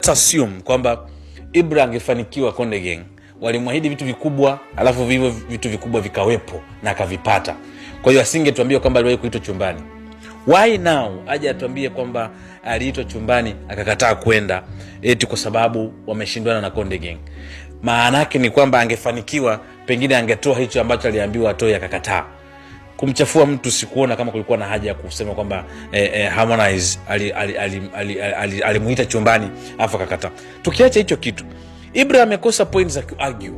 Let's assume kwamba Ibra angefanikiwa Konde Gang, walimwahidi vitu vikubwa, alafu vivyo vitu vikubwa vikawepo na akavipata. Kwa hiyo asingetuambia kwamba aliwahi kuitwa chumbani. Why now aje atuambie kwamba aliitwa chumbani akakataa kwenda eti kwa sababu wameshindwana na Konde Gang? Maana yake ni kwamba angefanikiwa, pengine angetoa hicho ambacho aliambiwa atoe akakataa. Kumchafua mtu, sikuona kama kulikuwa na haja ya kusema kwamba Harmonize alimuita ali chumbani afu akakataa. Tukiacha hicho kitu, Ibra amekosa point za kuargue.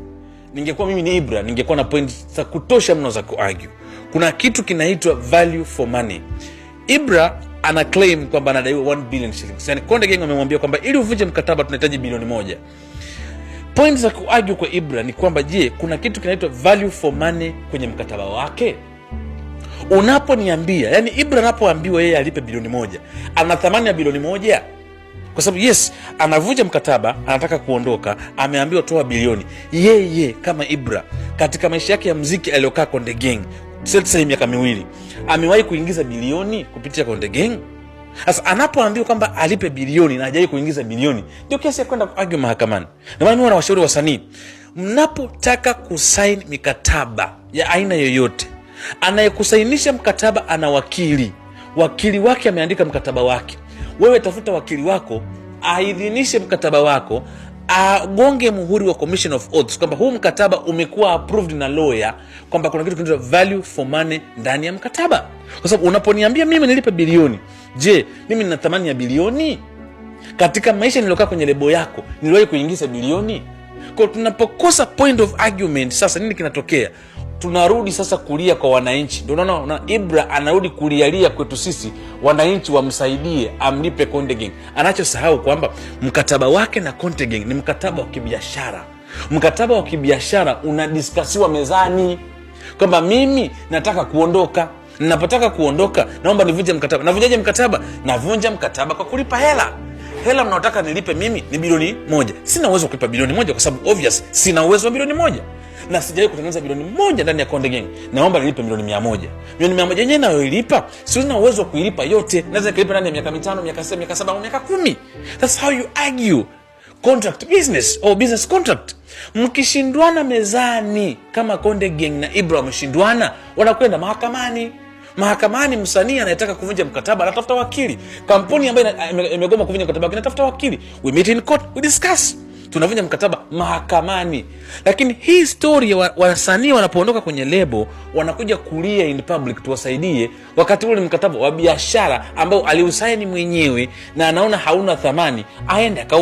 Ningekuwa mimi ni Ibra, ningekuwa na point za kutosha mno za kuargue. Kuna kitu kinaitwa value for money. Ibra ana claim kwamba anadaiwa 1 billion shillings. Yani Konde Gang wamemwambia kwamba ili uvunje mkataba tunahitaji bilioni 1. Point za kuargue kwa Ibra ni kwamba je, kuna kitu kinaitwa value for money kwenye mkataba wake? Unaponiambia, yani Ibra anapoambiwa yeye alipe bilioni 1, ana thamani ya bilioni 1? Kwa sababu yes, anavunja mkataba, anataka kuondoka, ameambiwa toa bilioni. Yeye kama Ibra katika maisha yake ya mziki aliyokaa Konde Gang, sasa miaka 2, amewahi kuingiza bilioni kupitia Konde Gang? Sasa anapoambiwa kwamba alipe bilioni na hajawahi kuingiza bilioni, ndio kesi ya kwenda kuargue mahakamani. Ndio maana mimi nawashauri wasanii, mnapotaka kusaini mikataba ya aina yoyote, anayekusainisha mkataba ana wakili, wakili wake ameandika mkataba wake. Wewe tafuta wakili wako aidhinishe mkataba wako, agonge muhuri wa Commission of Oaths kwamba huu mkataba umekuwa approved na lawyer, kwamba kuna kitu kinaitwa value for money ndani ya mkataba. Kwa sababu unaponiambia mimi nilipe bilioni, je, mimi nina thamani ya bilioni? Katika maisha niliokaa kwenye lebo yako niliwahi kuingiza bilioni? Kwa tunapokosa point of argument, sasa nini kinatokea? Tunarudi sasa kulia kwa wananchi. Ndio unaona Ibra anarudi kulialia kwetu sisi wananchi, wamsaidie amlipe Konde Gang. Anachosahau kwamba mkataba wake na Konde Gang ni mkataba wa kibiashara. Mkataba wa kibiashara unadiskasiwa mezani kwamba mimi nataka kuondoka, ninapotaka kuondoka naomba nivunje mkataba. Navunjaje mkataba? Navunja mkataba kwa kulipa hela. Hela mnaotaka nilipe mimi ni bilioni 1. Sina uwezo wa kulipa bilioni 1 kwa sababu obvious sina uwezo wa bilioni 1 na sijawahi kutengeneza bilioni 1 ndani ya Konde Gang. Naomba nilipe milioni 100. Milioni 100 yenyewe nayoilipa sina uwezo wa kuilipa yote, naweza nikalipa ndani ya miaka 5, miaka 6, miaka 7 au miaka 10. That's how you argue contract business or business contract. Mkishindwana mezani kama Konde Gang na Ibra wameshindwana, wanakwenda mahakamani. Mahakamani, msanii anayetaka kuvunja mkataba anatafuta wakili. Kampuni ambayo imegoma kuvunja mkataba inatafuta wakili. We meet in court, we discuss. Tunavunja mkataba mahakamani. Lakini hii story ya wasanii wanapoondoka kwenye lebo wanakuja kulia in public tuwasaidie, wakati ule ni mkataba wa biashara ambao aliusaini mwenyewe na anaona hauna thamani, aende aka